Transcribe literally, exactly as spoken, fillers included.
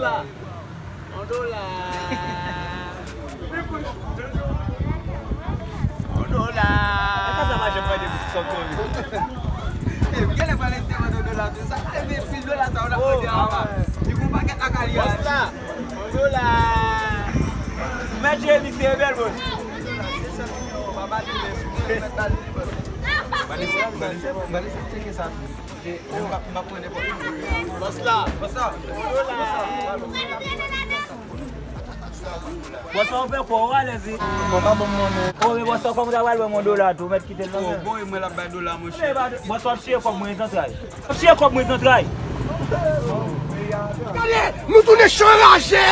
On dola. On dola. Sa mache pran de ti sòk yo. E, gen lè pale se on dola tou. Sa ka leve pil dola sa ou la pran de avan. Li gon pakèt la kali a. Bòs la. On dola. Mèt Jeremi se rebèl, bòs. Bale se, bale se, bale se tcheke sa. Bòs la. Bòs la. Bòs la, ou fè kwa, ou alèz wi. Kòman bon mwen? O, men bòs la, kòman w ta pral ban m yon dola tou, mèt kite l nan men. Bon, e mwen l ap bay dola, monchè. Bòs la, w ap chire kòb mwen zantray. W ap chire kòb mwen zantray. Gade, nou tounen chan raje.